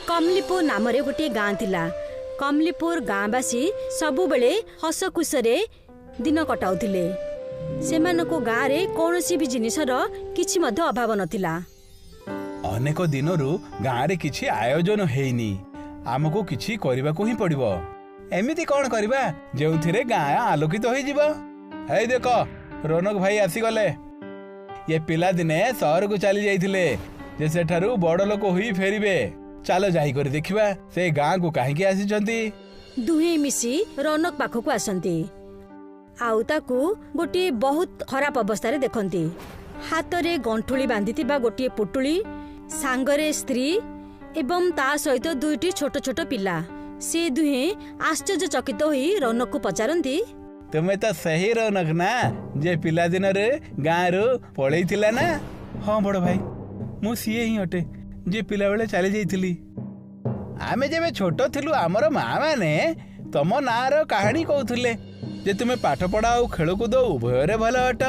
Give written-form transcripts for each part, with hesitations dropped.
କମଲିପୁର ନାମରେ ଗୋଟିଏ ଗାଁ ଥିଲା। କମଲିପୁର ଗାଁବାସୀ ସବୁବେଳେ ହସଖୁସିରେ ଦିନ କଟାଉଥିଲେ। ସେମାନଙ୍କୁ ଗାଁରେ କୌଣସି ବି ଜିନିଷର କିଛି ମଧ୍ୟ ଅଭାବ ନଥିଲା। ଅନେକ ଦିନରୁ ଗାଁରେ କିଛି ଆୟୋଜନ ହେଇନି। ଆମକୁ କିଛି କରିବାକୁ ହିଁ ପଡ଼ିବ। ଏମିତି କଣ କରିବା ଯେଉଁଥିରେ ଗାଁ ଆଲୋକିତ ହୋଇଯିବ? ହେଇ ଦେଖ, ରୋନକ ଭାଇ ଆସିଗଲେ। ଇଏ ପିଲାଦିନେ ସହରକୁ ଚାଲି ଯାଇଥିଲେ ଯେ ସେଠାରୁ ବଡ଼ ଲୋକ ହୋଇ ଫେରିବେ। ଚାଲ ଯାଇକରି ଦେଖିବା ସେ ଗାଁକୁ କାହିଁକି ଆସିଛନ୍ତି। ଦୁହେଁ ମିଶି ରୌନକ ପାଖକୁ ଆସନ୍ତି ଆଉ ତାକୁ ଗୋଟିଏ ବହୁତ ଖରାପ ଅବସ୍ଥାରେ ଦେଖନ୍ତି। ହାତରେ ଗଣ୍ଠୁଳି ବାନ୍ଧିଥିବା ଗୋଟିଏ ପୁଟୁଳି, ସାଙ୍ଗରେ ସ୍ତ୍ରୀ ଏବଂ ତା ସହିତ ଦୁଇଟି ଛୋଟ ଛୋଟ ପିଲା। ସେ ଦୁହେଁ ଆଶ୍ଚର୍ଯ୍ୟଚକିତ ହୋଇ ରୌନକକୁ ପଚାରନ୍ତି, ତୁମେ ତ ସେହି ରୌନକ ନା ଯେ ପିଲାଦିନରେ ଗାଁରୁ ପଳେଇଥିଲା ନା? ହଁ ବଡ଼ ଭାଇ, ମୁଁ ସିଏ ହିଁ ଅଟେ ଯେ ପିଲାବେଳେ ଚାଲି ଯାଇଥିଲି। ଆମେ ଯେବେ ଛୋଟ ଥିଲୁ ଆମର ମା ମାନେ ତମ ନାଁର କାହାଣୀ କହୁଥିଲେ ଯେ ତୁମେ ପାଠ ପଢ଼ା ଆଉ ଖେଳକୁଦ ଉଭୟରେ ଭଲ ଅଟ।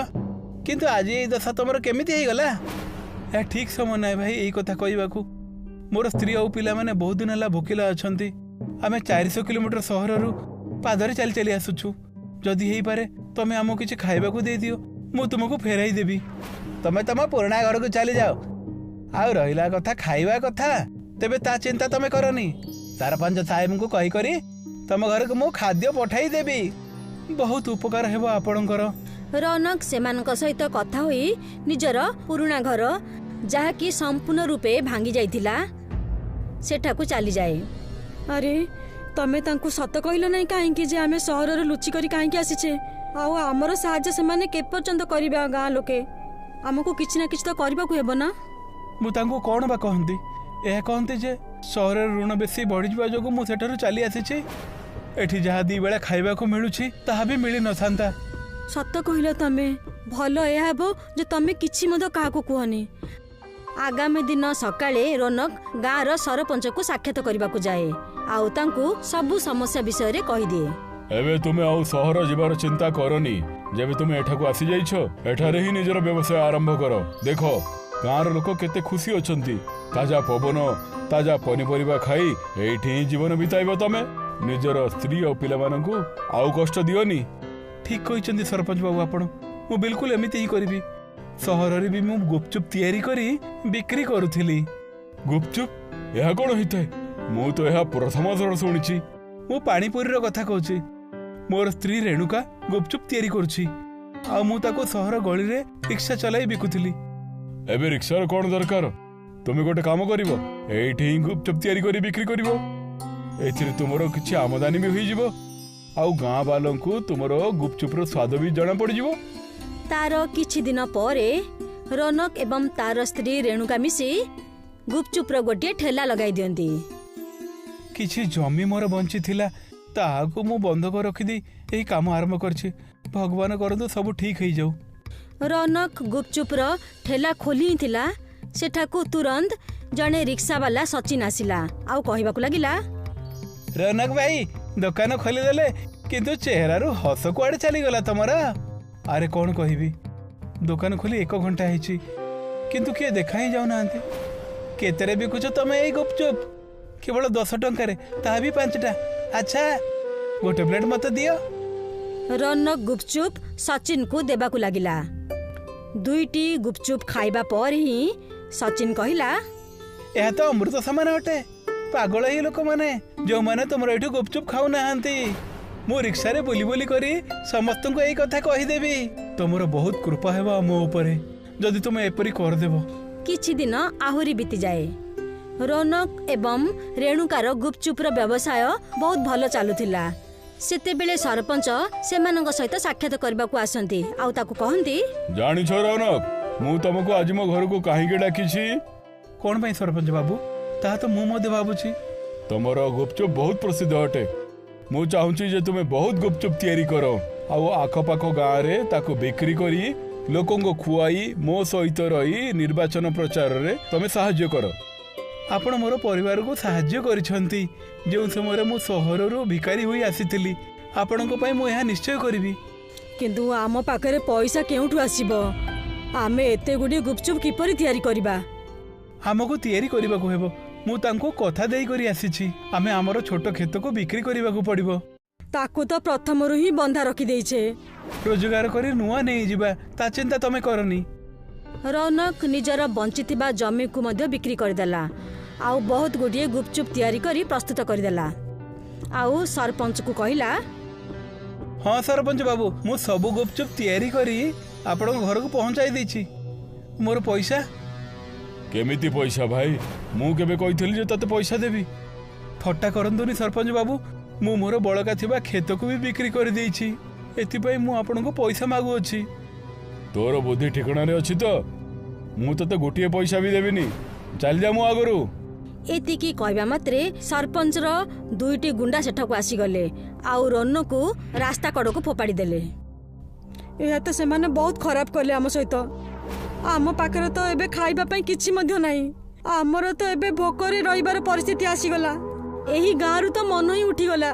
କିନ୍ତୁ ଆଜି ଏଇ ଦଶା ତମର କେମିତି ହେଇଗଲା? ଏହା ଠିକ୍ ସମୟ ନାହିଁ ଭାଇ ଏଇ କଥା କହିବାକୁ। ମୋର ସ୍ତ୍ରୀ ଆଉ ପିଲାମାନେ ବହୁତ ଦିନ ହେଲା ଭୋକିଲା ଅଛନ୍ତି। ଆମେ 400 କିଲୋମିଟର ସହରରୁ ପାଦରେ ଚାଲି ଚାଲି ଆସୁଛୁ। ଯଦି ହେଇପାରେ ତମେ ଆମକୁ କିଛି ଖାଇବାକୁ ଦେଇଦିଅ, ମୁଁ ତୁମକୁ ଫେରାଇ ଦେବି। ତମେ ତମ ପୁରୁଣା ଘରକୁ ଚାଲିଯାଅ। ଆଉ ରହିଲା କଥା ଖାଇବା କଥା, ତେବେ ତା ଚିନ୍ତା ତମେ କରନି। ସରପଞ୍ଚ ସାହେବଙ୍କୁ କହିକରି ତମ ଘରକୁ ମୁଁ ଖାଦ୍ୟ ପଠାଇ ଦେବି। ବହୁତ ଉପକାର ହେବ ଆପଣଙ୍କର। ରୌନକ ସେମାନଙ୍କ ସହିତ କଥା ହୋଇ ନିଜର ପୁରୁଣା ଘର, ଯାହାକି ସମ୍ପୂର୍ଣ୍ଣ ରୂପେ ଭାଙ୍ଗି ଯାଇଥିଲା, ସେଠାକୁ ଚାଲିଯାଏ। ଆରେ, ତମେ ତାଙ୍କୁ ସତ କହିଲ ନାହିଁ କାହିଁକି ଯେ ଆମେ ସହରରୁ ଲୁଚି କରି କାହିଁକି ଆସିଛେ? ଆଉ ଆମର ସାହାଯ୍ୟ ସେମାନେ କେପର୍ଯ୍ୟନ୍ତ କରିବେ? ଗାଁ ଲୋକେ ଆମକୁ କିଛି ନା କିଛି ତ କରିବାକୁ ହେବ ନା। ମୁଁ ତାଙ୍କୁ କ'ଣ ବା କହନ୍ତି? ଏହା କହନ୍ତି ଯେ ସହରରେ ଋଣ ବେଶୀ ବଢ଼ିଯିବା ଯୋଗୁଁ ମୁଁ ସେଠାରୁ ଚାଲି ଆସିଛି। ଏଠି ଯାହା ଦି ବେଳା ଖାଇବାକୁ ମିଳୁଛି ତାହା ବି ମିଳିନଥାନ୍ତା। ସତ କହିଲ ତମେ। ଭଲ ଏହା ହେବ ଯେ ତମେ କିଛି ମଧ୍ୟ କାହାକୁ କୁହନି। ଆଗାମୀ ଦିନ ସକାଳେ ରୋନକ ଗାଁର ସରପଞ୍ଚକୁ ସାକ୍ଷାତ କରିବାକୁ ଯାଏ ଆଉ ତାଙ୍କୁ ସବୁ ସମସ୍ୟା ବିଷୟରେ କହିଦିଏ। ଏବେ ତୁମେ ଆଉ ସହର ଯିବାର ଚିନ୍ତା କରନି। ଯେବେ ତୁମେ ଏଠାକୁ ଆସିଯାଇଛ, ଏଠାରେ ହିଁ ନିଜର ବ୍ୟବସାୟ ଆରମ୍ଭ କର। ଦେଖ ଗାଁର ଲୋକ କେତେ ଖୁସି ଅଛନ୍ତି। ତାଜା ପବନ, ତାଜା ପନିପରିବା ଖାଇ ଏଇଠି ହିଁ ଜୀବନ ବିତାଇବ ତମେ। ନିଜର ସ୍ତ୍ରୀ ଆଉ ପିଲାମାନଙ୍କୁ ଆଉ କଷ୍ଟ ଦିଅନି। ଠିକ୍ କହିଛନ୍ତି ସରପଞ୍ଚ ବାବୁ ଆପଣ। ମୁଁ ବିଲକୁଲ ଏମିତି ହିଁ କରିବି। ସହରରେ ବି ମୁଁ ଗୁପଚୁପ ତିଆରି କରି ବିକ୍ରି କରୁଥିଲି। ଗୁପଚୁପ? ଏହା କଣ ହେଇଥାଏ? ମୁଁ ତ ଏହା ପ୍ରଥମ ଥର ଶୁଣିଛି। ମୁଁ ପାଣିପୁରୀର କଥା କହୁଛି। ମୋର ସ୍ତ୍ରୀ ରେଣୁକା ଗୁପଚୁପ ତିଆରି କରୁଛି ଆଉ ମୁଁ ତାକୁ ସହର ଗଳିରେ ରିକ୍ସା ଚଲାଇ ବିକୁଥିଲି। ଏବେ ରିକ୍ସାର କଣ ଦରକାର? ତୁମେ ଗୋଟେ କାମ କରିବ, ଏଇଠି ହିଁ ଗୁପଚୁପ ତିଆରି କରି ବିକ୍ରି କରିବ। ଏଥିରେ ତୁମର କିଛି ଆମଦାନୀ ବି ହୋଇଯିବ ଆଉ ଗାଁ ବାଲାଙ୍କୁ ତୁମର ଗୁପଚୁପର ସ୍ୱାଦ ବି ଜଣା ପଡ଼ିଯିବ। ତାର କିଛି ଦିନ ପରେ ରୌନକ ଏବଂ ତାର ସ୍ତ୍ରୀ ରେଣୁକା ମିଶି ଗୁପଚୁପର ଗୋଟିଏ ଠେଲା ଲଗାଇ ଦିଅନ୍ତି। କିଛି ଜମି ମୋର ବଞ୍ଚିଥିଲା, ତାହାକୁ ମୁଁ ବନ୍ଧକ ରଖିଦେଇ ଏହି କାମ ଆରମ୍ଭ କରିଛି। ଭଗବାନ କରନ୍ତୁ ସବୁ ଠିକ୍ ହେଇଯାଉ। ରୌନକ ଗୁପଚୁପର ଠେଲା ଖୋଲି ହିଁ ଥିଲା, ସେଠାକୁ ତୁରନ୍ତ ଜଣେ ରିକ୍ସାବାଲା ସଚିନ ଆସିଲା ଆଉ କହିବାକୁ ଲାଗିଲା, ରୌନକ ଭାଇ ଦୋକାନ ଖୋଲିଦେଲେ, କିନ୍ତୁ ଚେହେରାରୁ ହସ କୁଆଡ଼େ ଚାଲିଗଲା ତମର? ଆରେ କଣ କହିବି, ଦୋକାନ ଖୋଲି 1 ଘଣ୍ଟା ହେଇଛି, କିନ୍ତୁ କିଏ ଦେଖା ହିଁ ଯାଉନାହାନ୍ତି। କେତେରେ ବିକୁଛ ତମେ ଏଇ ଗୁପଚୁପ? କେବଳ 10 ଟଙ୍କାରେ, ତାହା ବି 5ଟା। ଆଚ୍ଛା ଗୋଟେ ପ୍ଲେଟ୍ ମତେ ଦିଅ। ରୌନକ ଗୁପଚୁପ ସଚିନକୁ ଦେବାକୁ ଲାଗିଲା। 2ଟି ଗୁପଚୁପ ଖାଇବା ପରେ ହିଁ ସଚିନ କହିଲା, ଏହା ତ ଅମୃତ ସମାନ ଅଟେ। ପାଗଳ ଏଇ ଲୋକମାନେ ଯେଉଁମାନେ ତୁମର ଏଇଠୁ ଗୁପଚୁପ ଖାଉନାହାନ୍ତି। ମୁଁ ରିକ୍ସାରେ ବୁଲି ବୁଲି କରି ସମସ୍ତଙ୍କୁ ଏଇ କଥା କହିଦେବି। ତୁମର ବହୁତ କୃପା ହେବ ମୋ ଉପରେ ଯଦି ତୁମେ ଏପରି କରିଦେବ। କିଛି ଦିନ ଆହୁରି ବିତିଯାଏ। ରୌନକ ଏବଂ ରେଣୁକାର ଗୁପଚୁପର ବ୍ୟବସାୟ ବହୁତ ଭଲ ଚାଲୁଥିଲା। ସେତେବେଳେ ସରପଞ୍ଚ ସେମାନଙ୍କ ସହିତ ସାକ୍ଷାତ କରିବାକୁ ଆସନ୍ତି ଆଉ ତାକୁ କହନ୍ତି, ଜାଣିଛ ରୌନକ, ମୁଁ ତମକୁ ଆଜି ମୋ ଘରକୁ କାହିଁକି ଡାକିଛି? କଣ ପାଇଁ ସରପଞ୍ଚ ବାବୁ? ତାହା ତ ମୁଁ ମଧ୍ୟ ଭାବୁଛି। ତମର ଗୁପଚୁପ ବହୁତ ପ୍ରସିଦ୍ଧ ଅଟେ। ମୁଁ ଚାହୁଁଛି ଯେ ତୁମେ ବହୁତ ଗୁପଚୁପ ତିଆରି କର ଆଉ ଆଖପାଖ ଗାଁରେ ତାକୁ ବିକ୍ରି କରି ଲୋକଙ୍କୁ ଖୁଆଇ ମୋ ସହିତ ରହି ନିର୍ବାଚନ ପ୍ରଚାରରେ ତମେ ସାହାଯ୍ୟ କର। ଆପଣ ମୋର ପରିବାରକୁ ସାହାଯ୍ୟ କରିଛନ୍ତି ଯେଉଁ ସମୟରେ ମୁଁ ସହରରୁ ଭିକାରୀ ହୋଇ ଆସିଥିଲି। ଆପଣଙ୍କ ପାଇଁ ମୁଁ ଏହା ନିଶ୍ଚୟ କରିବି। କିନ୍ତୁ ଆମ ପାଖରେ ପଇସା କେଉଁଠୁ ଆସିବ? ଆମେ ଏତେ ଗୁଡ଼ିଏ ଗୁପଚୁପ କିପରି ତିଆରି କରିବା? ଆମକୁ ତିଆରି କରିବାକୁ ହେବ। ମୁଁ ତାଙ୍କୁ କଥା ଦେଇକରି ଆସିଛି। ଆମେ ଆମର ଛୋଟ କ୍ଷେତକୁ ବିକ୍ରି କରିବାକୁ ପଡ଼ିବ। ତାକୁ ତ ପ୍ରଥମରୁ ହିଁ ବନ୍ଧା ରଖିଦେଇଛେ। ରୋଜଗାର କରି ନୂଆ ନେଇଯିବା, ତା ଚିନ୍ତା ତମେ କରନି। ରୌନକ ନିଜର ବଞ୍ଚିଥିବା ଜମିକୁ ମଧ୍ୟ ବିକ୍ରି କରିଦେଲା ଆଉ ବହୁତ ଗୁଡ଼ିଏ ଗୁପଚୁପ ତିଆରି କରି ପ୍ରସ୍ତୁତ କରିଦେଲା ଆଉ ସରପଞ୍ଚକୁ କହିଲା, ହଁ ସରପଞ୍ଚ ବାବୁ, ମୁଁ ସବୁ ଗୁପଚୁପ ତିଆରି କରି ଆପଣଙ୍କ ଘରକୁ ପହଞ୍ଚାଇ ଦେଇଛି। ମୋର ପଇସା? କେମିତି ପଇସା ଭାଇ? ମୁଁ କେବେ କହିଥିଲି ଯେ ତତେ ପଇସା ଦେବି? ଥଟ୍ଟା କରନ୍ତୁନି ସରପଞ୍ଚ ବାବୁ, ମୁଁ ମୋର ବଳକା ଥିବା କ୍ଷେତକୁ ବି ବିକ୍ରି କରିଦେଇଛି। ଏଥିପାଇଁ ମୁଁ ଆପଣଙ୍କୁ ପଇସା ମାଗୁଅଛି। ତୋର ବୁଦ୍ଧି ଠିକଣାରେ ଅଛି ତ? ମୁଁ ତତେ ଗୋଟିଏ ପଇସା ବି ଦେବିନି, ଚାଲିଯା ମୋ ଆଗରୁ। ଏତିକି କହିବା ମାତ୍ରେ ସରପଞ୍ଚର ଦୁଇଟି ଗୁଣ୍ଡା ସେଠାକୁ ଆସିଗଲେ ଆଉ ରନକୁ ରାସ୍ତା କଡ଼କୁ ଫୋପାଡ଼ି ଦେଲେ। ଏହା ତ ସେମାନେ ବହୁତ ଖରାପ କଲେ ଆମ ସହିତ। ଆମ ପାଖରେ ତ ଏବେ ଖାଇବା ପାଇଁ କିଛି ମଧ୍ୟ ନାହିଁ। ଆମର ତ ଏବେ ଭୋକରେ ରହିବାର ପରିସ୍ଥିତି ଆସିଗଲା। ଏହି ଗାଁରୁ ତ ମନ ହିଁ ଉଠିଗଲା।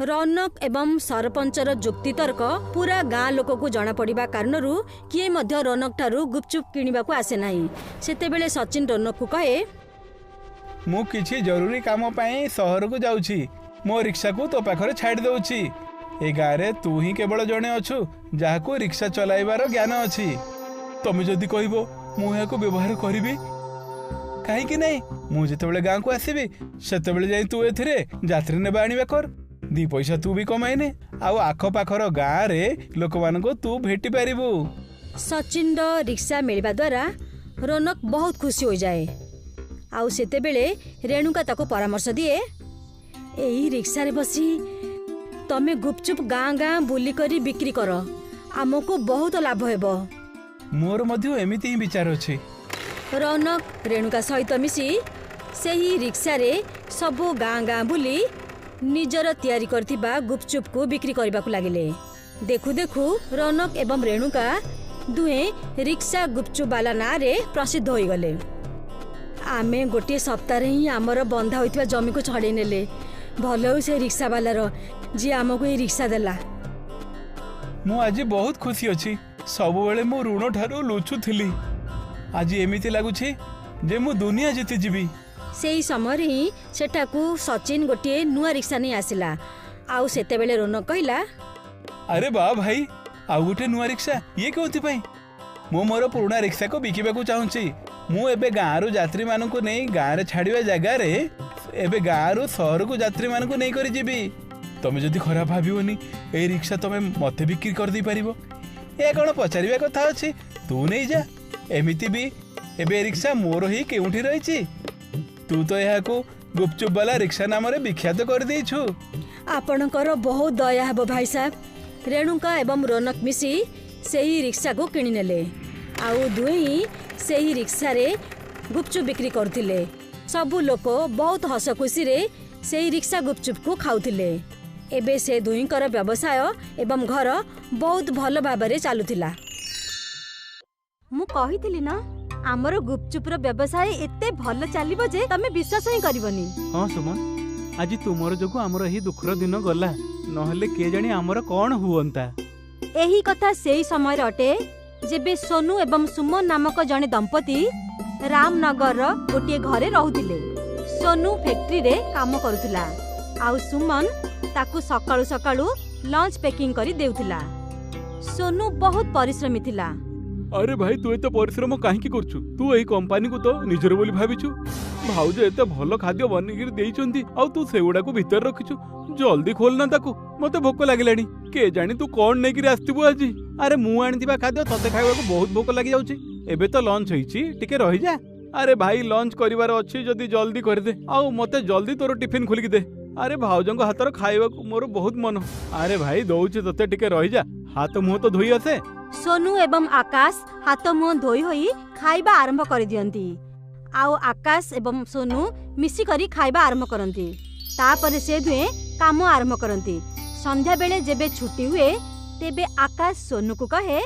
ରୌନକ ଏବଂ ସରପଞ୍ଚର ଯୁକ୍ତିତର୍କ ପୁରା ଗାଁ ଲୋକକୁ ଜଣାପଡ଼ିବା କାରଣରୁ କିଏ ମଧ୍ୟ ରୌନକ ଠାରୁ ଗୁପଚୁପ କିଣିବାକୁ ଆସେ ନାହିଁ। ସେତେବେଳେ ସଚିନ ରୌନକକୁ କହେ, ମୁଁ କିଛି ଜରୁରୀ କାମ ପାଇଁ ସହରକୁ ଯାଉଛି। ମୋ ରିକ୍ସାକୁ ତୋ ପାଖରେ ଛାଡ଼ି ଦେଉଛି। ଏ ଗାଁରେ ତୁ ହିଁ କେବଳ ଜଣେ ଅଛୁ ଯାହାକୁ ରିକ୍ସା ଚଲାଇବାର ଜ୍ଞାନ ଅଛି। ତମେ ଯଦି କହିବ ମୁଁ ଏହାକୁ ବ୍ୟବହାର କରିବି, କାହିଁକି ନାହିଁ? ମୁଁ ଯେତେବେଳେ ଗାଁକୁ ଆସିବି ସେତେବେଳେ ଯାଇ ତୁ ଏଥିରେ ଯାତ୍ରୀ ନେବା ଆଣିବା କର। ଦି ପଇସା ତୁ ବି କମାଇନେ ଆଉ ଆଖପାଖର ଗାଁରେ ଲୋକମାନଙ୍କୁ ତୁ ଭେଟି ପାରିବୁ। ସଚିନର ରିକ୍ସା ମିଳିବା ଦ୍ୱାରା ରୌନକ ବହୁତ ଖୁସି ହୋଇଯାଏ। ଆଉ ସେତେବେଳେ ରେଣୁକା ତାକୁ ପରାମର୍ଶ ଦିଏ, ଏଇ ରିକ୍ସାରେ ବସି ତମେ ଗୁପଚୁପ ଗାଁ ଗାଁ ବୁଲିକରି ବିକ୍ରି କର, ଆମକୁ ବହୁତ ଲାଭ ହେବ। ମୋର ମଧ୍ୟ ଏମିତି ହିଁ ବିଚାର ଅଛି। ରୌନକ ରେଣୁକା ସହିତ ମିଶି ସେହି ରିକ୍ସାରେ ସବୁ ଗାଁ ଗାଁ ବୁଲି ନିଜର ତିଆରି କରିଥିବା ଗୁପଚୁପକୁ ବିକ୍ରି କରିବାକୁ ଲାଗିଲେ। ଦେଖୁ ଦେଖୁ ରୌନକ ଏବଂ ରେଣୁକା ଦୁହେଁ ରିକ୍ସା ଗୁପଚୁପ ବାଲା ନାଁରେ ପ୍ରସିଦ୍ଧ ହୋଇଗଲେ। ଆମେ ଗୋଟିଏ ସପ୍ତାହରେ ହିଁ ଆମର ବନ୍ଧା ହୋଇଥିବା ଜମିକୁ ଛଡ଼େଇ ନେଲେ। ଭଲ ହେଉ ସେ ରିକ୍ସାବାଲାର ଯିଏ ଆମକୁ ଏଇ ରିକ୍ସା ଦେଲା। ମୁଁ ଆଜି ବହୁତ ଖୁସି ଅଛି। ସବୁବେଳେ ମୁଁ ଋଣ ଠାରୁ ଲୁଚୁଥିଲି, ଆଜି ଏମିତି ଲାଗୁଛି ଯେ ମୁଁ ଦୁନିଆ ଜିତିଯିବି। ସେଇ ସମୟରେ ହିଁ ସେଠାକୁ ସଚିନ ଗୋଟିଏ ନୂଆ ରିକ୍ସା ନେଇ ଆସିଲା। ଆଉ ସେତେବେଳେ ରୌନକ କହିଲା, ଆରେ ବା ଭାଇ, ଆଉ ଗୋଟେ ନୂଆ ରିକ୍ସା, ଇଏ କେଉଁଥିପାଇଁ? ମୁଁ ମୋର ପୁରୁଣା ରିକ୍ସାକୁ ବିକିବାକୁ ଚାହୁଁଛି। ମୁଁ ଏବେ ଗାଁରୁ ଯାତ୍ରୀମାନଙ୍କୁ ନେଇ ଗାଁରେ ଛାଡ଼ିବା ଜାଗାରେ ଏବେ ଗାଁରୁ ସହରକୁ ଯାତ୍ରୀମାନଙ୍କୁ ନେଇକରି ଯିବି। ତମେ ଯଦି ଖରାପ ଭାବିବନି, ଏଇ ରିକ୍ସା ତମେ ମତେ ବିକ୍ରି କରିଦେଇ ପାରିବ। ଏ କ'ଣ ପଚାରିବା କଥା ଅଛି, ତୁ ନେଇଯା। ଏମିତି ବି ଏବେ ରିକ୍ସା ମୋର ହିଁ କେଉଁଠି ରହିଛି? ତୁ ତ ଏହାକୁ ଗୁପଚୁପ ବାଲା ରିକ୍ସା ନାମରେ ବିଖ୍ୟାତ କରିଦେଇଛୁ। ଆପଣଙ୍କର ବହୁତ ଦୟା ହେବ ଭାଇ ସାହେବ। ରେଣୁକା ଏବଂ ରୌନକ ମିଶି ସେହି ରିକ୍ସାକୁ କିଣିନେଲେ ଆଉ ଦୁହେଁ ସେହି ରିକ୍ସାରେ ଗୁପଚୁପ ବିକ୍ରି କରୁଥିଲେ। ସବୁ ଲୋକ ବହୁତ ହସ ଖୁସିରେ ସେହି ରିକ୍ସା ଗୁପଚୁପକୁ ଖାଉଥିଲେ। ଏବେ ସେ ଦୁହିଁଙ୍କର ବ୍ୟବସାୟ ଏବଂ ଘର ବହୁତ ଭଲ ଭାବରେ ଚାଲୁଥିଲା। ମୁଁ କହିଥିଲି ନା, ଆମର ଗୁପଚୁପର ବ୍ୟବସାୟ ଏତେ ଭଲ ଚାଲିବ ଯେ ତମେ ବିଶ୍ୱାସ ହିଁ କରିବନି। ହଁ ସୁମନ, ଆଜି ତୁମର ଯୋଗୁଁ ଆମର ଏହି ଦୁଃଖର ଦିନ ଗଲା, ନହେଲେ କିଏ ଜାଣି ଆମର କ'ଣ ହୁଅନ୍ତା। ଏହି କଥା ସେଇ ସମୟରେ ଅଟେ ଯେବେ ସୋନୁ ଏବଂ ସୁମନ ନାମକ ଜଣେ ଦମ୍ପତି ରାମନଗରର ଗୋଟିଏ ଘରେ ରହୁଥିଲେ। ସୋନୁ ଫ୍ୟାକ୍ଟ୍ରିରେ କାମ କରୁଥିଲା ଆଉ ସୁମନ ତାକୁ ସକାଳୁ ସକାଳୁ ଲଞ୍ଚ ପ୍ୟାକିଂ କରି ଦେଉଥିଲା। ସୋନୁ ବହୁତ ପରିଶ୍ରମୀ ଥିଲା। ଆରେ ଭାଇ, ତୁ ଏତେ ପରିଶ୍ରମ କାହିଁକି କରୁଛୁ? ତୁ ଏଇ କମ୍ପାନୀକୁ ତ ନିଜର ବୋଲି ଭାବିଛୁ। ଭାଉଜ ଏତେ ଭଲ ଖାଦ୍ୟ ବନେଇକିରି ଦେଇଛନ୍ତି ଆଉ ତୁ ସେଗୁଡାକୁ ଭିତରେ ରଖିଛୁ। ଜଲ୍ଦି ଖୋଲ ନା ତାକୁ, ମତେ ଭୋକ ଲାଗିଲାଣି। କେ ଜାଣି ତୁ କ'ଣ ନେଇକିରି ଆସିଥିବୁ ଆଜି। ଆରେ ମୁଁ ଆଣିଥିବା ଖାଦ୍ୟ ତତେ ଖାଇବାକୁ ବହୁତ ଭୋକ ଲାଗିଯାଉଛି। ଏବେ ତ ଲଞ୍ଚ ହେଇଛି, ଟିକେ ରହିଯା। ଆରେ ଭାଇ, ଲଞ୍ଚ କରିବାର ଅଛି ଯଦି ଜଲ୍ଦି କରିଦେ, ଆଉ ମତେ ଜଲ୍ଦି ତୋର ଟିଫିନ ଖୋଲିକି ଦେ। ଆରେ ଭାଉଜଙ୍କ ହାତର ଖାଇବାକୁ ମୋର ବହୁତ ମନ। ଆରେ ଭାଇ ଦଉଛି ତତେ, ଟିକେ ରହିଯା, ହାତ ମୁହଁ ତ ଧୋଇ ଆସେ। ସୋନୁ ଏବଂ ଆକାଶ ହାତ ମୁହଁ ଧୋଇ ହୋଇ ଖାଇବା ଆରମ୍ଭ କରିଦିଅନ୍ତି ଆଉ ଆକାଶ ଏବଂ ସୋନୁ ମିଶିକରି ଖାଇବା ଆରମ୍ଭ କରନ୍ତି। ତାପରେ ସେ ଦୁହେଁ କାମ ଆରମ୍ଭ କରନ୍ତି। ସନ୍ଧ୍ୟାବେଳେ ଯେବେ ଛୁଟି ହୁଏ ତେବେ ଆକାଶ ସୋନୁକୁ କହେ,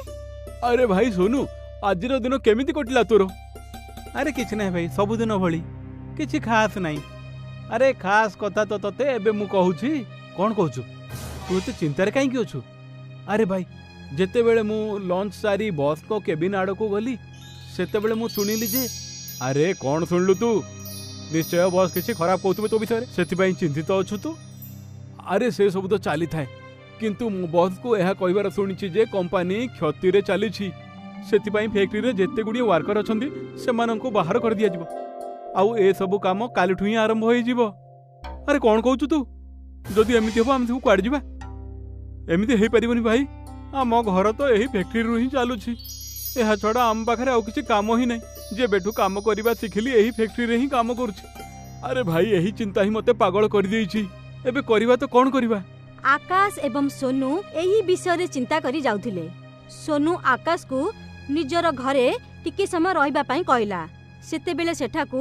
ଆରେ ଭାଇ ସୋନୁ, ଆଜିର ଦିନ କେମିତି କଟିଲା ତୋର? ଆରେ କିଛି ନାହିଁ ଭାଇ, ସବୁଦିନ ଭଳି, କିଛି ଖାସ୍ ନାହିଁ। ଆରେ ଖାସ୍ କଥା ତ ତତେ ଏବେ ମୁଁ କହୁଛି। କ'ଣ କହୁଛୁ? ତୁ ଏତେ ଚିନ୍ତାରେ କାହିଁକି ଅଛୁ? ଆରେ ଭାଇ, ଯେତେବେଳେ ମୁଁ ଲଞ୍ଚ ସାରି ବସ୍ଙ୍କ କେବିନ୍ ଆଡ଼କୁ ଗଲି ସେତେବେଳେ ମୁଁ ଶୁଣିଲି ଯେ। ଆରେ କ'ଣ ଶୁଣିଲୁ ତୁ? ନିଶ୍ଚୟ ବସ୍ କିଛି ଖରାପ କହୁଥିବେ ତୋ ବିଷୟରେ, ସେଥିପାଇଁ ଚିନ୍ତିତ ଅଛୁ ତୁ। ଆରେ ସେ ସବୁ ତ ଚାଲିଥାଏ, କିନ୍ତୁ ମୁଁ ବସ୍କୁ ଏହା କହିବାର ଶୁଣିଛି ଯେ କମ୍ପାନୀ କ୍ଷତିରେ ଚାଲିଛି, ସେଥିପାଇଁ ଫ୍ୟାକ୍ଟ୍ରିରେ ଯେତେ ଗୁଡ଼ିଏ ୱାର୍କର ଅଛନ୍ତି ସେମାନଙ୍କୁ ବାହାର କରିଦିଆଯିବ, ଆଉ ଏସବୁ କାମ କାଲିଠୁ ହିଁ ଆରମ୍ଭ ହେଇଯିବ। ଆରେ କ'ଣ କହୁଛୁ ତୁ? ଯଦି ଏମିତି ହେବ ଆମେ ସବୁ କୁଆଡ଼େ ଯିବା? ଏମିତି ହେଇପାରିବନି ଭାଇ, ଆମ ଘର ତ ଏହି ଫ୍ୟାକ୍ଟ୍ରିରୁ ହିଁ ଚାଲୁଛି। ଏହା ଛଡ଼ା ଆମ ପାଖରେ ଆଉ କିଛି କାମ ହିଁ ନାହିଁ। ଯେବେଠୁ କାମ କରିବା ଶିଖିଲି ଏହି ଫ୍ୟାକ୍ଟ୍ରିରେ ହିଁ କାମ କରୁଛି। ଆରେ ଭାଇ, ଏହି ଚିନ୍ତା ହିଁ ମୋତେ ପାଗଳ କରିଦେଇଛି। ଏବେ କରିବା ତ କ'ଣ କରିବା? ଆକାଶ ଏବଂ ସୋନୁ ଏହି ବିଷୟରେ ଚିନ୍ତା କରି ଯାଉଥିଲେ। ସୋନୁ ଆକାଶକୁ ନିଜର ଘରେ ଟିକେ ସମୟ ରହିବା ପାଇଁ କହିଲା। ସେତେବେଳେ ସେଠାକୁ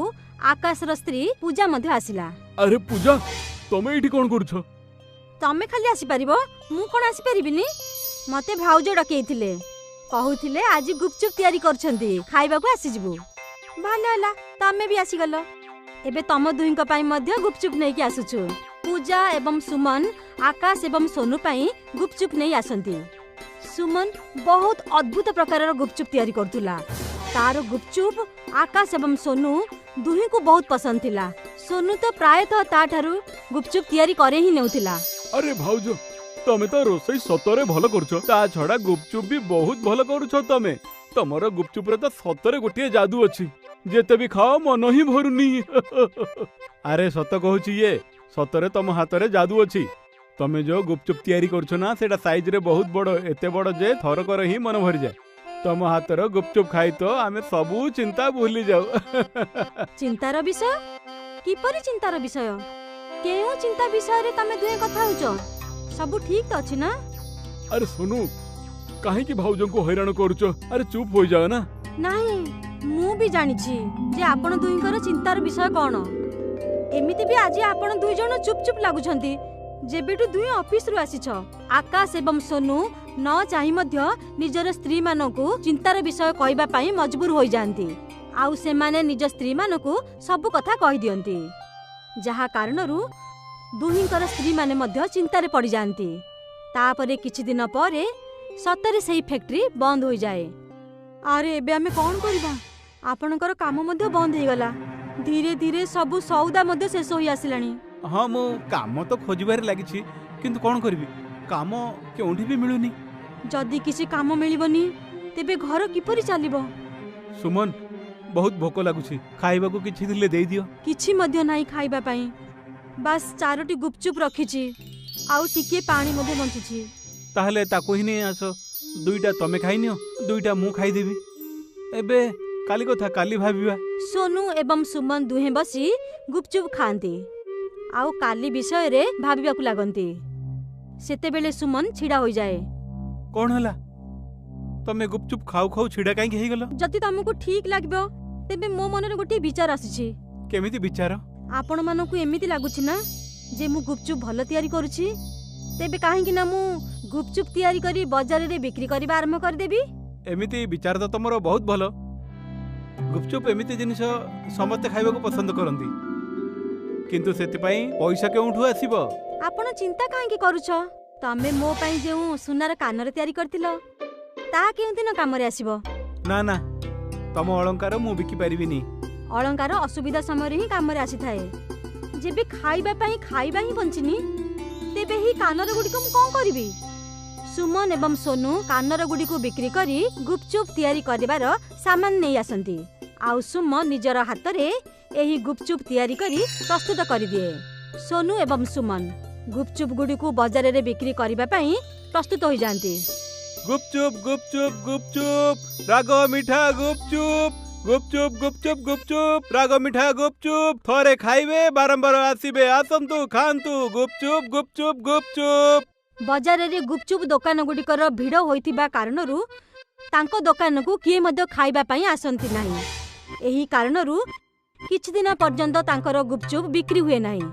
ଆକାଶର ସ୍ତ୍ରୀ ପୂଜା ମଧ୍ୟ ଆସିଲା। ଆରେ ପୂଜା, ତମେ ଏଇଠି କ'ଣ କରୁଛ? ତମେ ଖାଲି ଆସିପାରିବ, ମୁଁ କ'ଣ ଆସିପାରିବିନି? ମତେ ଭାଉଜ ଡକେଇଥିଲେ, କହୁଥିଲେ ଆଜି ଗୁପଚୁପ ତିଆରି କରୁଛନ୍ତି, ଖାଇବାକୁ ଆସିଯିବୁ। ଭଲ ହେଲା, ତମେ ବି ଆସିଗଲ। ଏବେ ତମ ଦୁହିଁଙ୍କ ପାଇଁ ମଧ୍ୟ ଗୁପଚୁପ ନେଇକି ଆସୁଛୁ। ପୂଜା ଏବଂ ସୁମନ ଆକାଶ ଏବଂ ସୋନୁ ପାଇଁ ଗୁପଚୁପ ନେଇ ଆସନ୍ତି। ସୁମନ ବହୁତ ଅଦ୍ଭୁତ ପ୍ରକାରର ଗୁପଚୁପ ତିଆରି କରୁଥିଲା। ତାର ଗୁପଚୁପ ଆକାଶ ଏବଂ ସୋନୁ ଦୁହିଁଙ୍କୁ ବହୁତ ପସନ୍ଦ ଥିଲା। ସୋନୁ ତ ପ୍ରାୟତଃ ତାଠାରୁ ଗୁପଚୁପ ତିଆରି କରି ହିଁ ନେଉଥିଲା। ଆରେ ଭାଉଜ, ତମେ ତ ରୋଷେଇ ସତରେ ଭଲ କରୁଛ, ତା ଛଡ଼ା ଗୁପଚୁପ ବି ବହୁତ ଭଲ କରୁଛ ତମେ। ତମର ଗୁପଚୁପରେ ତ ସତରେ ଗୋଟିଏ ଯାଦୁ ଅଛି, ଯେତେ ବି ଖାଅ ମନ ହିଁ ଭରୁନି। ଆରେ ସତ କହୁଛି, ଇଏ ସତରେ ତମ ହାତରେ ଯାଦୁ ଅଛି। ତମେ ଯୋଉ ଗୁପଚୁପ ତିଆରି କରୁଛ ନା, ସେଇଟା ସାଇଜରେ ବହୁତ ବଡ଼, ଏତେ ବଡ଼ ଯେ ଥରକରେ ହିଁ ମନ ଭରିଯାଏ। ତମ ହାତର ଗୁପଚୁପ ଖାଇ ତ ଆମେ ସବୁ ଚିନ୍ତା ଭୁଲି ଯାଉ। ଚିନ୍ତାର ବିଷୟ? କିପରି ଚିନ୍ତାର ବିଷୟ? କେଉଁ ଚିନ୍ତା ବିଷୟରେ ତମେ ଦୁହେଁ କଥା ହଉଛ? ସବୁ ଠିକ ତ ଅଛି ନା? ଆରେ ସୋନୁ, କାହିଁକି ଭାଉଜଙ୍କୁ ହଇରାଣ କରୁଛ? ଆରେ ଚୁପ ହୋଇଯାଅ ନା। ନାହିଁ, ମୁଁ ବି ଜାଣିଛି ଯେ ଆପଣ ଦୁହିଁଙ୍କର ଚିନ୍ତାର ବିଷୟ କ'ଣ। ଏମିତି ବି ଆଜି ଆପଣ ଦୁଇ ଜଣ ଚୁପ୍ ଚୁପ୍ ଲାଗୁଛନ୍ତି, ଯେବେଠୁ ଦୁହେଁ ଅଫିସରୁ ଆସିଛ। ଆକାଶ ଏବଂ ସୋନୁ ନ ଚାହିଁ ମଧ୍ୟ ନିଜର ସ୍ତ୍ରୀମାନଙ୍କୁ ଚିନ୍ତାର ବିଷୟ କହିବା ପାଇଁ ମଜବୁର ହୋଇଯାଆନ୍ତି, ଆଉ ସେମାନେ ନିଜ ସ୍ତ୍ରୀମାନଙ୍କୁ ସବୁ କଥା କହିଦିଅନ୍ତି, ଯାହା କାରଣରୁ ଦୁହିଁଙ୍କର ସ୍ତ୍ରୀମାନେ ମଧ୍ୟ ଚିନ୍ତାରେ ପଡ଼ିଯାଆନ୍ତି। ତାପରେ କିଛି ଦିନ ପରେ ସତରେ ସେହି ଫ୍ୟାକ୍ଟ୍ରି ବନ୍ଦ ହୋଇଯାଏ। ଆରେ ଏବେ ଆମେ କ'ଣ କରିବା? ଆପଣଙ୍କର କାମ ମଧ୍ୟ ବନ୍ଦ ହେଇଗଲା, ଧୀରେ ଧୀରେ ସବୁ ସଉଦା ମଧ୍ୟ ଶେଷ ହୋଇ ଆସିଲାଣି। ହଁ, ମୁଁ କାମ ତ ଖୋଜିବାରେ ଲାଗିଛି, କିନ୍ତୁ କ'ଣ କରିବି, କାମ କେଉଁଠି ବି ମିଳୁନି। ଯଦି କିଛି କାମ ମିଳିବନି ତେବେ ଘର କିପରି ଚାଲିବ? ସୁମନ, ବହୁତ ଭୋକ ଲାଗୁଛି, ଖାଇବାକୁ କିଛି ଥିଲେ ଦେଇଦିଅ। କିଛି ମଧ୍ୟ ନାହିଁ ଖାଇବା ପାଇଁ, ବାସ୍ 4ଟି ଗୁପଚୁପ ରଖିଛି ଆଉ ଟିକିଏ ପାଣି ମଧ୍ୟ ବଞ୍ଚିଛି। ତାହେଲେ ତାକୁ ହିଁ ନେଇ ଆସ, 2ଟା ତମେ ଖାଇନିଅ, 2ଟା ମୁଁ ଖାଇଦେବି। ଏବେ କାଲି କଥା କାଲି ଭାବିବା। ସୋନୁ ଏବଂ ସୁମନ ଦୁହେଁ ବସି ଗୁପଚୁପ ଖାଆନ୍ତି ଆଉ କାଲି ବିଷୟରେ ଭାବିବାକୁ ଲାଗନ୍ତି। ସେତେବେଳେ ସୁମନ ଛିଡ଼ା ହୋଇଯାଏ। କ'ଣ ହେଲା, ତମେ ଗୁପଚୁପ ଖାଉ ଖାଉ ଛିଡ଼ା କାହିଁକି ହେଇଗଲ? ଯଦି ତମକୁ ଠିକ ଲାଗିବ ତେବେ ମୋ ମନରେ ଗୋଟିଏ ବିଚାର ଆସିଛି। କେମିତି ବିଚାର? ଆପଣମାନଙ୍କୁ ଏମିତି ଲାଗୁଛି ନା ଯେ ମୁଁ ଗୁପଚୁପ ଭଲ ତିଆରି କରୁଛି? ତେବେ କାହିଁକି ନା ମୁଁ ଗୁପଚୁପ ତିଆରି କରି ବଜାରରେ ବିକ୍ରି କରିବା ଆରମ୍ଭ କରିଦେବି। ଏମିତି ବିଚାର ତ ତମର ବହୁତ ଭଲ। ଗୁପଚୁପ ଏମିତି ଜିନିଷ ସମସ୍ତେ ଖାଇବାକୁ ପସନ୍ଦ କରନ୍ତି, କିନ୍ତୁ ସେଥିପାଇଁ ପଇସା କେଉଁଠୁ ଆସିବ? ଆପଣ ଚିନ୍ତା କାହିଁକି କରୁଛ? ତମେ ମୋ ପାଇଁ ଯେଉଁ ସୁନାର କାନରେ ତିଆରି କରିଥିଲ ତାହା କେଉଁଦିନ କାମରେ ଆସିବ? ନା ନା, ତମ ଅଳଙ୍କାର ମୁଁ ବିକି ପାରିବିନି। ଅଳଙ୍କାର ଅସୁବିଧା ସମୟରେ ହିଁ କାମରେ ଆସିଥାଏ। ଯେବେ ଖାଇବା ପାଇଁ ଖାଇବା ହିଁ ବଞ୍ଚିନି, ତେବେ ଏହି କାନର ଗୁଡ଼ିକ ମୁଁ କ'ଣ କରିବି? ସୁମନ ଏବଂ ସୋନୁ କାନର ଗୁଡ଼ିକୁ ବିକ୍ରି କରି ଗୁପଚୁପ ତିଆରି କରିବାର ସାମାନ ନେଇ ଆସନ୍ତି, ଆଉ ସୁମନ ନିଜର ହାତରେ ଏହି ଗୁପଚୁପ ତିଆରି କରି ପ୍ରସ୍ତୁତ କରିଦିଏ। ସୋନୁ ଏବଂ ସୁମନ ଗୁପଚୁପ ଗୁଡ଼ିକୁ ବଜାରରେ ବିକ୍ରି କରିବା ପାଇଁ ପ୍ରସ୍ତୁତ ହୋଇଯାଆନ୍ତି। ଗୁପଚୁପ ଗୁପଚୁପ ଗୁପଚୁପ, ରାଗ ମିଠା ଗୁପଚୁପ, ଗୁପଚୁପ ଗୁପଚୁପ ଗୁପଚୁପ, ରାଗ ମିଠା ଗୁପଚୁପ, ଥରେ ଖାଇବେ ବାରମ୍ବାର ଆସିବେ, ଆସନ୍ତୁ ଖାଆନ୍ତୁ ଗୁପଚୁପ ଗୁପଚୁପ ଗୁପଚୁପ। ବଜାରରେ ଗୁପଚୁପ ଦୋକାନ ଗୁଡ଼ିକର ଭିଡ଼ ହୋଇଥିବା କାରଣରୁ ତାଙ୍କ ଦୋକାନକୁ କିଏ ମଧ୍ୟ ଖାଇବା ପାଇଁ ଆସନ୍ତି ନାହିଁ। ଏହି କାରଣରୁ କିଛି ଦିନ ପର୍ଯ୍ୟନ୍ତ ତାଙ୍କର ଗୁପଚୁପ ବିକ୍ରି ହୁଏ ନାହିଁ।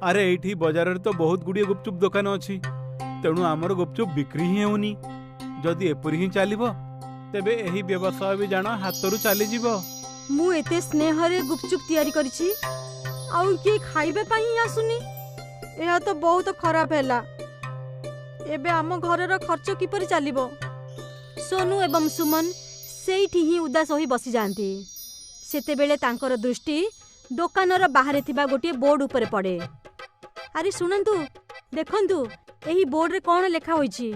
ଆରେ ଏଇଠି ବଜାରରେ ତ ବହୁତ ଗୁଡ଼ିଏ ଗୁପଚୁପ ଦୋକାନ ଅଛି, ତେଣୁ ଆମର ଗୁପଚୁପ ବିକ୍ରି ହିଁ ହେଉନି। ଯଦି ଏପରି ହିଁ ଚାଲିବ ତେବେ ଏହି ବ୍ୟବସାୟ ବି ଜାଣ ହାତରୁ ଚାଲିଯିବ। ମୁଁ ଏତେ ସ୍ନେହରେ ଗୁପଚୁପ ତିଆରି କରିଛି, ଆଉ କିଏ ଖାଇବା ପାଇଁ ହିଁ ଆସୁନି। ଏହା ତ ବହୁତ ଖରାପ ହେଲା। ଏବେ ଆମ ଘରର ଖର୍ଚ୍ଚ କିପରି ଚାଲିବ? ସୋନୁ ଏବଂ ସୁମନ ସେଇଠି ହିଁ ଉଦାସ ହୋଇ ବସିଯାଆନ୍ତି। ସେତେବେଳେ ତାଙ୍କର ଦୃଷ୍ଟି ଦୋକାନର ବାହାରେ ଥିବା ଗୋଟିଏ ବୋର୍ଡ ଉପରେ ପଡ଼େ। ଆରେ ଶୁଣନ୍ତୁ, ଦେଖନ୍ତୁ ଏହି ବୋର୍ଡରେ କ'ଣ ଲେଖା ହୋଇଛି।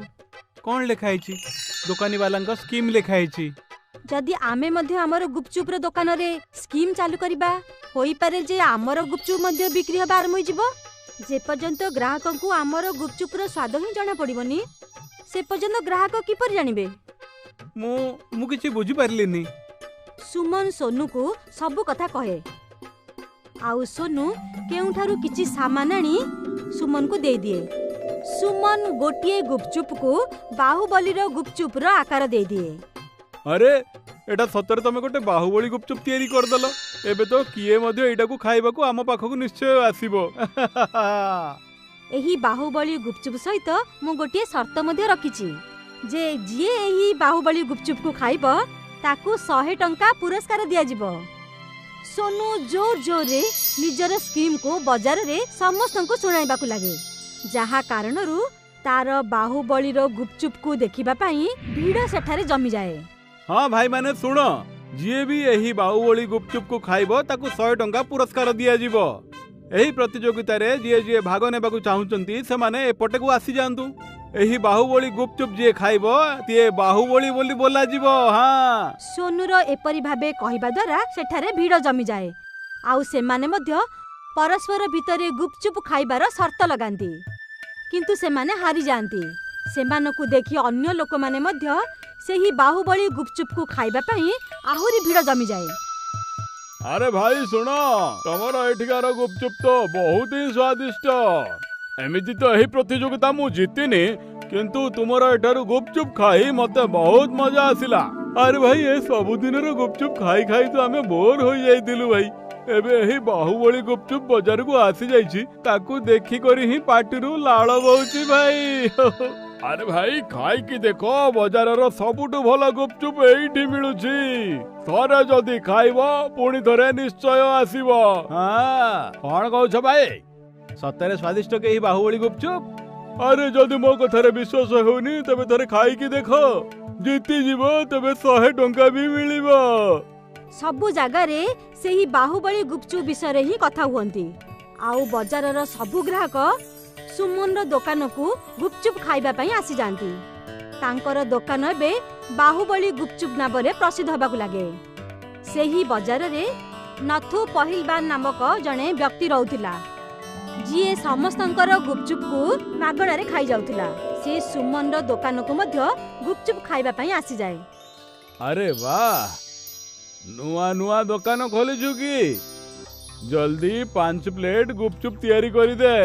କ'ଣ ଲେଖା ହେଇଛି? ଦୋକାନୀ ବାଲାଙ୍କ ସ୍କିମ୍ ଲେଖା ହେଇଛି। ଯଦି ଆମେ ମଧ୍ୟ ଆମର ଗୁପଚୁପର ଦୋକାନରେ ସ୍କିମ୍ ଚାଲୁ କରିବା, ହୋଇପାରେ ଯେ ଆମର ଗୁପଚୁପ ମଧ୍ୟ ବିକ୍ରି ହେବା ଆରମ୍ଭ ହୋଇଯିବ। ଯେପର୍ଯ୍ୟନ୍ତ ଗ୍ରାହକଙ୍କୁ ଆମର ଗୁପଚୁପର ସ୍ୱାଦ ହିଁ ଜଣା ପଡ଼ିବନି, ସେ ପର୍ଯ୍ୟନ୍ତ ଗ୍ରାହକ କିପରି ଜାଣିବେ? ମୁଁ କିଛି ବୁଝିପାରିଲିନି। ସୁମନ ସୋନୁକୁ ସବୁ କଥା କହେ, ଆଉ ସୋନୁ କେଉଁଠାରୁ କିଛି ସାମାନ ଆଣି ସୁମନକୁ ଦେଇଦିଏ। ସୁମନ ଗୋଟିଏ ଗୁପଚୁପକୁ ବାହୁବଲୀର ଗୁପଚୁପର ଆକାର ଦେଇଦିଏ। ଆରେ, ଏଟା ସତରେ ତମେ ଗୋଟେ ବାହୁବଳୀ ଗୁପଚୁପ ତିଆରି କରିଦେଲ। ଏବେ ତ କିଏ ମଧ୍ୟ ଏଇଟାକୁ ଖାଇବାକୁ ଆମ ପାଖକୁ ନିଶ୍ଚୟ ଆସିବ। ଏହି ବାହୁବଳୀ ଗୁପଚୁପ ସହିତ ମୁଁ ଗୋଟିଏ ସର୍ତ୍ତ ମଧ୍ୟ ରଖିଛି ଯେ ଯିଏ ଏହି ବାହୁବଳୀ ଗୁପଚୁପକୁ ଖାଇବ ତାକୁ 100 ଟଙ୍କା ପୁରସ୍କାର ଦିଆଯିବ। ସୋନୁ ଜୋର ଜୋରରେ ନିଜର ସ୍କିମ୍କୁ ବଜାରରେ ସମସ୍ତଙ୍କୁ ଶୁଣାଇବାକୁ ଲାଗେ, ଯାହା କାରଣରୁ ତାର ବାହୁବଳୀର ଗୁପଚୁପକୁ ଦେଖିବା ପାଇଁ ଭିଡ଼ ସେଠାରେ ଜମିଯାଏ। ହଁ ଭାଇମାନେ ଶୁଣ, ଯିଏ ବି ଏହି ବାହୁବଳୀ ଗୁପଚୁପକୁ ଖାଇବ ତାକୁ 100 ଟଙ୍କା ପୁରସ୍କାର ଦିଆଯିବ। ଏହି ପ୍ରତିଯୋଗିତାରେ ଯିଏ ଯିଏ ଭାଗ ନେବାକୁ ଚାହୁଁଛନ୍ତି ସେମାନେ ଏପଟକୁ ଆସିଯାଆନ୍ତୁ। ଏହି ବାହୁବଳୀ ଗୁପଚୁପ ଯିଏ ଖାଇବ ସିଏ ବାହୁବଳୀ ବୋଲି ବୋଲାଯିବ। ହଁ, ସୋନୁର ଏପରି ଭାବେ କହିବା ଦ୍ୱାରା ସେଠାରେ ଭିଡ଼ ଜମିଯାଏ, ଆଉ ସେମାନେ ମଧ୍ୟ ପରସ୍ପର ଭିତରେ ଗୁପଚୁପ ଖାଇବାର ସର୍ତ୍ତ ଲଗାନ୍ତି, କିନ୍ତୁ ସେମାନେ ହାରିଯାଆନ୍ତି। ସେମାନଙ୍କୁ ଦେଖି ଅନ୍ୟ ଲୋକମାନେ ମଧ୍ୟ ସେହି ବାହୁବଳୀ ଗୁପଚୁପକୁ ଖାଇବା ପାଇଁ ଆହୁରି ଭିଡ଼ ଜମିଯାଏ। ଆରେ ଭାଇ ଶୁଣ, ତମର ଏଠିକାର ଗୁପଚୁପ ତ ବହୁତ ହିଁ ସ୍ୱାଦିଷ୍ଟ। ଏମିତି ତ ଏହି ପ୍ରତିଯୋଗିତା ମୁଁ ଜିତିନି, କିନ୍ତୁ ତୁମର ଏଠାରୁ ଗୁପଚୁପ ଖାଇ ମତେ ବହୁତ ମଜା ଆସିଲା। ଆରେ ଭାଇ, ଏ ସବୁଦିନର ଗୁପଚୁପ ଖାଇ ଖାଇ ତ ଆମେ ବୋର ହୋଇଯାଇଥିଲୁ ଭାଇ। ଏବେ ଏହି ବାହୁବଳୀ ଗୁପଚୁପ ବଜାରକୁ ଆସିଯାଇଛି, ତାକୁ ଦେଖିକରି ହିଁ ପାଟିରୁ ଲାଳ ବହୁଛି ଭାଇ। ଆରେ ଭାଇ, ଖାଇକି ଦେଖ, ବଜାରର ସବୁଠୁ ଭଲ ଗୁପଚୁପ ଏଇଠି ମିଳୁଛି। ଥରେ ଯଦି ଖାଇବ ପୁଣି ଥରେ ନିଶ୍ଚୟ ଆସିବ। ହଁ, କଣ କହୁଛ ଭାଇ? ସତରେ ସ୍ୱାଦିଷ୍ଟ କି ଏହି ବାହୁବଳୀ ଗୁପଚୁପ? ଆରେ ଯଦି ମୋ କଥାରେ ବିଶ୍ୱାସ ହେଉନି ତେବେ ଥରେ ଖାଇକି ଦେଖ, ଜିତିଯିବ ତେବେ 100 ଟଙ୍କା ବି ମିଳିବ। ସବୁ ଜାଗାରେ ସେହି ବାହୁବଳୀ ଗୁପଚୁପ ବିଷୟରେ ହିଁ କଥା ହୁଅନ୍ତି, ଆଉ ବଜାରର ସବୁ ଗ୍ରାହକ ସୁମନର ଦୋକାନକୁ ଗୁପଚୁପ ଖାଇବା ପାଇଁ ଆସିଯାଆନ୍ତି। ତାଙ୍କର ଦୋକାନ ଏବେ ବାହୁବଳୀ ଗୁପଚୁପ ନାମରେ ପ୍ରସିଦ୍ଧ ହେବାକୁ ଲାଗେ। ସେହି ବଜାରରେ ନଥୁ ପହିଲବାନ ନାମକ ଜଣେ ବ୍ୟକ୍ତି ରହୁଥିଲା, ଯିଏ ସମସ୍ତଙ୍କର ଗୁପଚୁପକୁ ମାଗଣାରେ ଖାଇଯାଉଥିଲା। ସେ ସୁମନର ଦୋକାନକୁ ମଧ୍ୟ ଗୁପଚୁପ ଖାଇବା ପାଇଁ ଆସିଯାଏ। ଆରେ ବାଃ, ନୂଆ ନୂଆ ଦୋକାନ ଖୋଲିଛୁ କି? ଜଲ୍ଦି 5 ପ୍ଲେଟ ଗୁପଚୁପ ତିଆରି କରିଦେ।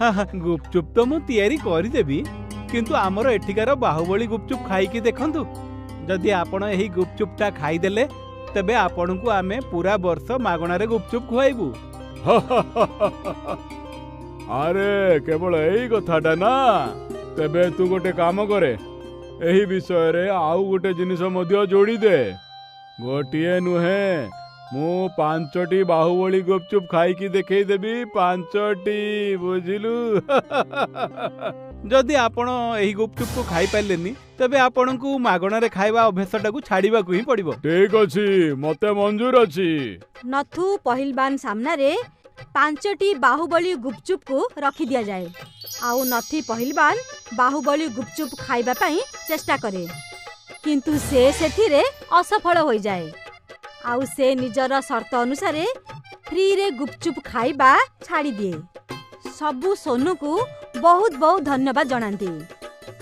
ଗୁପଚୁପ ତ ମୁଁ ତିଆରି କରିଦେବି, କିନ୍ତୁ ଆମର ଏଠିକାର ବାହୁବଳୀ ଗୁପଚୁପ ଖାଇକି ଦେଖନ୍ତୁ। ଯଦି ଆପଣ ଏହି ଗୁପଚୁପଟା ଖାଇଦେଲେ ତେବେ ଆପଣଙ୍କୁ ଆମେ ପୁରା ବର୍ଷ ମାଗଣାରେ ଗୁପଚୁପ ଖୁଆଇବୁ। ଆରେ କେବଳ ଏଇ କଥାଟା ନା? ତେବେ ତୁ ଗୋଟେ କାମ କରେ, ଏହି ବିଷୟରେ ଆଉ ଗୋଟେ ଜିନିଷ ମଧ୍ୟ ଯୋଡ଼ିଦେ। ଗୋଟିଏ ନୁହେଁ, ମୁଁ 5ଟି ବାହୁବଳୀ ଗୁପଚୁପ ଖାଇକି ଦେଖେଇଦେବି। 5ଟି, ବୁଝିଲୁ? ଯଦି ଆପଣ ଏହି ଗୁପଚୁପକୁ ଖାଇପାରିଲେନି ତେବେ ଆପଣଙ୍କୁ ମାଗଣାରେ ଖାଇବା ଅଭ୍ୟାସଟାକୁ ଛାଡ଼ିବାକୁ ହିଁ ପଡ଼ିବ। ଠିକ ଅଛି, ମତେ ମଞ୍ଜୁର ଅଛି। ନଥୁ ପହିଲବାନ ସାମ୍ନାରେ 5ଟି ବାହୁବଳୀ ଗୁପଚୁପକୁ ରଖି ଦିଆଯାଏ, ଆଉ ନଥି ପହିଲବାନ ବାହୁବଳୀ ଗୁପଚୁପ ଖାଇବା ପାଇଁ ଚେଷ୍ଟା କରେ, କିନ୍ତୁ ସେ ସେଥିରେ ଅସଫଳ ହୋଇଯାଏ। ଆଉ ସେ ନିଜର ସର୍ତ୍ତ ଅନୁସାରେ ଫ୍ରିରେ ଗୁପଚୁପ ଖାଇବା ଛାଡ଼ିଦିଏ। ସବୁ ସୋନୁକୁ ବହୁତ ବହୁତ ଧନ୍ୟବାଦ ଜଣାନ୍ତି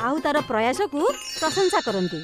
ଆଉ ତାର ପ୍ରୟାସକୁ ପ୍ରଶଂସା କରନ୍ତି।